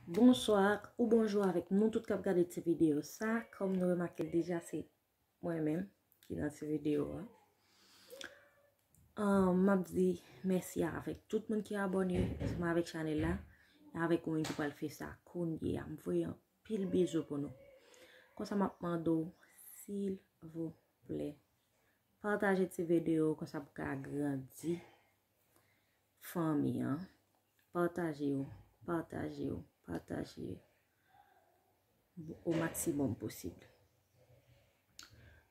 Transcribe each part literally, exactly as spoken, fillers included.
Bonswa ou bonjou avèk nou tout k ap gade ti videyo sa. Kòm nou remake l deja, se mwen menm ki nan ti videyo a. Ahn, m ap di mèsi avèk tout moun ki abòne ansanm avèk chanèl la, e avèk ou menm ki pral fè sa kounye a. M voye anpil bizou pou nou. Konsa m ap mande w, silvouplè, pataje ti videyo konsa pou ka grandi fanmi an. Pataje yo, pataje yo, pataje yo o maksimòm posib.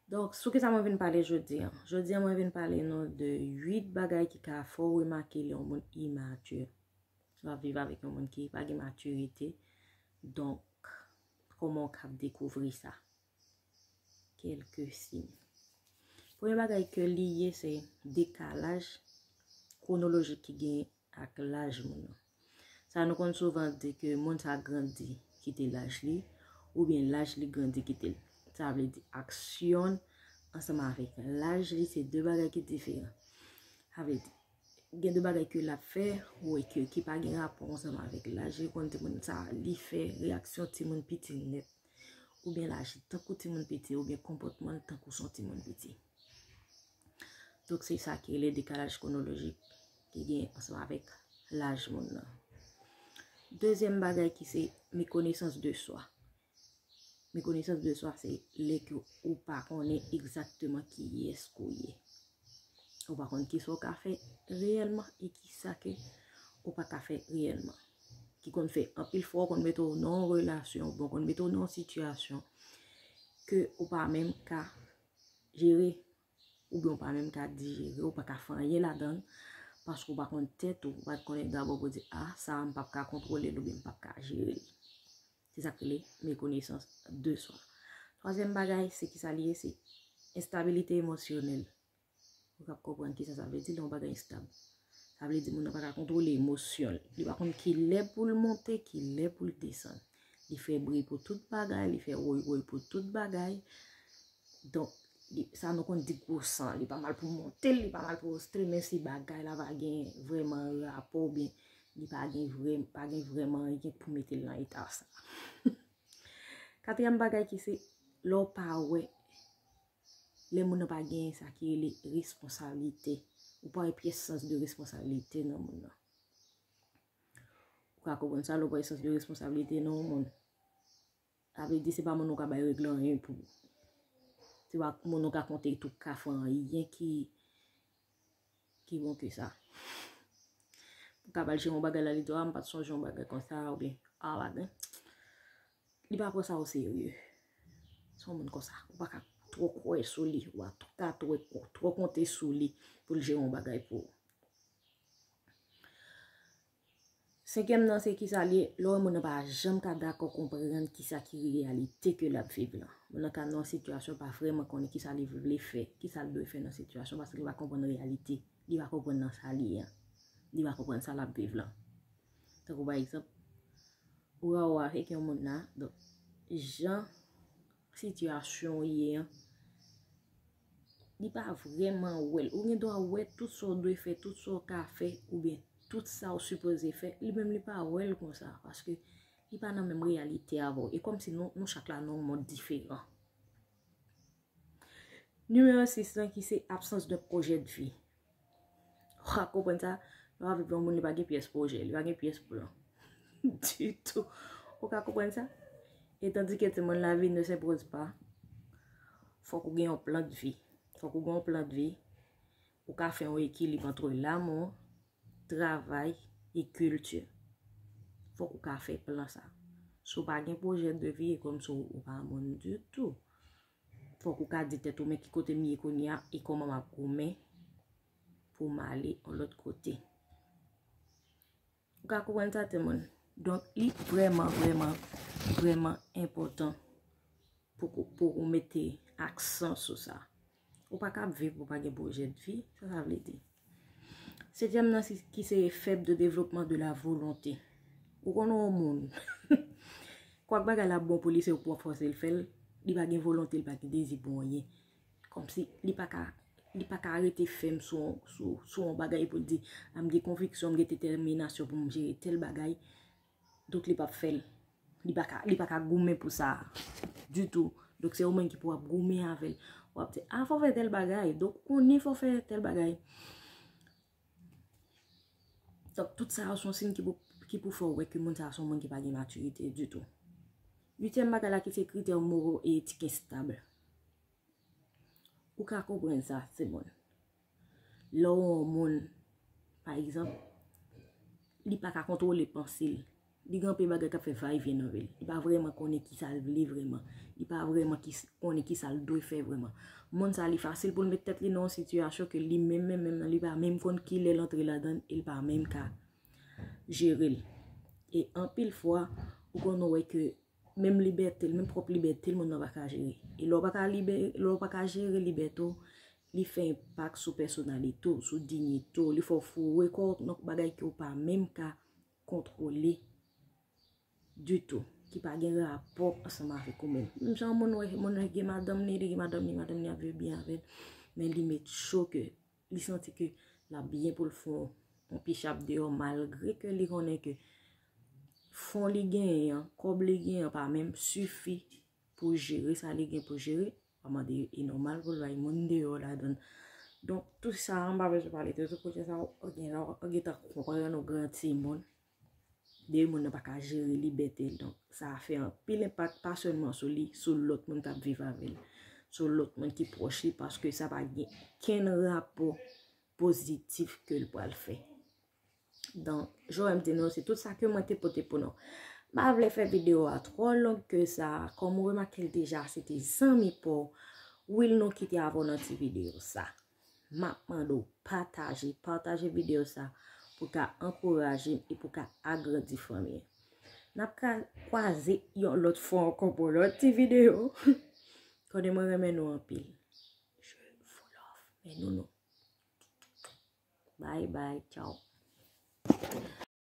Donk, sou kisa mwen vin pale jodi an? Jodi an, mwen vin pale nou de uit bagay ki ka fè w remake lè yon moun imatye. Ou ap viv avèk yon moun ki pa gen matirite. Donk, kòman w ka dekouvri sa? Kèlke siy. Premye bagay ke li ye, se dekalaj kwonolojik ki gen ak laj moun nan. Sa nou konn souvan di ke moun sa grandi kite laj li, oubyen laj li grandi kite l. Sa vle di aksyon ansanm avèk laj li, se de bagay ki diferan. Sa vle di, gen de bagay ke l ap fè, ou wè ke ki pa gen rapò ansanm avèk laj li, konn timoun sa, li fè reyaksyon timoun piti nèt, oubyen l aji tankou timoun piti, oubyen konpòtman l tankou se yon timoun piti. Donk, se sa ki rele dekalaj kwonolojik ki gen ansanm avèk laj moun nan. Dezyèm bagay ki se mekonesans de swa. Mekonesans de swa, se lè ke ou pa konnen egzakteman kiyès ke w ye. Ou pa konn kisa w ka fè reyèlman e kisa ke ou pa ka fè reyèlman. Ki konn fè anpil fwa w konn mete w nan yon relasyon, oubyen w konn mete w nan yon sitiyasyon ke ou pa menm ka jere, oubyen w pa menm ka dijere, ou pa ka fè anyen ladan l, paske w pa konn tèt ou, ou pa t konnen dabò pou di, a, sa a m p ap ka kontwole l oubyen m p ap ka jere l. Se sa k rele mekonesans de swa. Twazyèm bagay, se kisa li ye, se enstabilite emosyonèl. Ou k ap konprann kisa sa vle di lè yon bagay enstab. Sa vle di moun nan pa ka kontwole emosyon l. Li pa konn ki lè pou l monte, ki lè pou l desann. Li fè bri pou tout bagay, li fè woy woy pou tout bagay. Donk, li, sa nou konn di gwo san. Li pa mal pou monte l, li pa mal pou reste l, men si bagay la pa gen vrèman rapò, oubyen li pa gen vrè, pa gen vrèman anyen pou mete l nan eta sa. Katriyèm bagay ki se lè w pa wè, lè moun nan pa gen sa ki rele responsablite. Ou pa wè pyès sans de responsablite nan moun nan. Ou ka konprann sa, lè w pa wè sans de responsablite nan yon moun. Sa vle di se pa moun ou ka bay regle anyen pou. Se pa moun ou ka konte tou ka fè anyen ki, ki bon ke sa. Ou ka ba l jere yon bagay la, li di, a, m pa t sonje yon bagay konsa, oubyen, a, bagay. Li pa pran sa o serye. Se yon moun konsa. Ou pa ka twò kwè sou li. Ou pa ka twò, twò konte sou li pou l jere yon bagay pou ou. Senkyèm nan, se kisa li ye? Lè w wè moun nan pa janm ka dakò konprann kisa ki reyalite ke l ap viv lan. Moun nan ka nan yon sitiyasyon, pa vrèman konnen kisa li vle fè, kisa l dwe fè nan sitiyasyon, paske li pa konprann reyalite. Li pa konprann nan sa li ye an. Li pa konprann sa l ap viv lan. Tankou pa egzanp, ou wè ou avèk yon moun la, donk, jan sitiyasyon w ye an, li pa vrèman wè l. Ou gen dwa wè tout sa w dwe fè, tout sa w ka fè, oubyen tout sa w sipoze fè, li menm li pa wè l konsa, paske li pa nan menm reyalite avè w. E kòmsi nou, nou chak la nan yon mond diferan. Nimewo sis lan ki se absans de pwojè de vi. Ou ka konprann sa, lè w ap viv yon moun, li pa gen pyès pwojè, li pa gen pyès plan. Ditou. Ou ka konprann sa? E tandis que timoun, la vie ne s'impose pas. Fòk ou gen yon plan de vi. Fòk ou gen yon plan de vi. Ou ka fè yon ekilib ant lanmou, travay e kilti. Fòk ou ka fè plan sa. Si w pa gen pwojè de vi, e kòmsi w pa moun ditou. Fòk ou ka di tèt ou, men ki kote m ye kounye a e kòman m ap goumen pou m ale yon lòt kote. Ou ka konprann sa, timoun? Donk, li vrèman, vrèman, vrèman enpòtan pou, pou ou mete aksan sou sa. Ou pa ka ap viv pou pa gen pwojè de vi, sa sa vle di? Setyèm nan, se, ki se fèb de devlopman de la volonte. Ou konnen yon moun, kwak bagay la bon pou li, se ou k pral fòse l fè l, li pa gen volonte, li pa gen dezi pou anyen. Kòmsi li pa ka, li pa ka rete fèm sou, sou, sou yon bagay pou l di, a, m gen konviksyon, m gen detèminasyon pou m jere tèl bagay. Donk, li p ap fè l. Li pa ka, li pa ka goumen pou sa ditou. Donk, se ou menm ki pou ap goumen avè l. W ap di, a, fò fè tèl bagay. Donk, ou konnen fò fè tèl bagay. Donk, tout sa yo se yon siy ki pou, ki pou fè w wè ke moun sa a se yon moun ki pa gen matirite ditou. Uityèm bagay la ki se kritè moro e etik enstab. Ou ka konprann sa, timoun. Lè w yon moun, pa egzanp, li pa ka kontwole panse l. Li gen anpil bagay k ap fè vayevyen nan vi l. Li pa vrèman konnen ki sa l vle vrèman. Li pa vrèman ki, konnen ki sa l dwe fè vrèman. Moun sa, li fasil pou l met tèt li nan yon sitiyasyon ke li menm, menm, menm nan, li pa menm konn kilè l antre ladan l, e l pa menm ka jere l. E anpil fwa, ou konn wè ke menm libète l, menm pwòp libète l, moun nan pa ka jere. E lè w pa ka libè-, lè w pa ka jere libète w, li fè enpak sou pèsonalite w, sou diyite w, li fè w foure kò w nan bagay ke w pa menm ka kontwole ditou, ki pa gen rapò ansanm avèk ou menm. Menm jan moun wè, moun wè gen madanm li, li gen madanm li, madanm li ap viv byen avè l, men li met cho ke li santi ke l ap byen pou l fè yon, yon pichap deyò, malgre ke li konnen ke fon li genyen an, kòb li genyen an pa menm sifi pou jere sa li gen pou jere. Pa mande, e nòmal pou l bay moun deyò ladan l. Donk, tout sa a, m pa bezwen pale de tout kote sa, ou gen, ou gentan konprann, ou gran timoun. De moun nan pa ka jere libète l. Donk, sa a fè anpil enpak, pa sèlman sou li, sou lòt moun k ap viv avè l, sou lòt moun ki pwòch li, paske sa pa gen kenn rapò pozitif ke l pral fè. Donk, jan m di nou, se tout sa ke mwen te pote pou nou. M pa vle fè videyo a twò long ke sa. Kòm ou remake l deja, se te zanmi pa w, Wilno ki te avè w nan ti videyo sa. M ap mande w pataje, pataje videyo sa pou ka ankouraje m e pou ka agrandi fanmi an. N ap ka kwaze yon lòt fwa ankò pou yon lòt ti videyo. Konnen mwen renmen nou anpil. Je vous love. Men nou nou. Bye bye, tchao.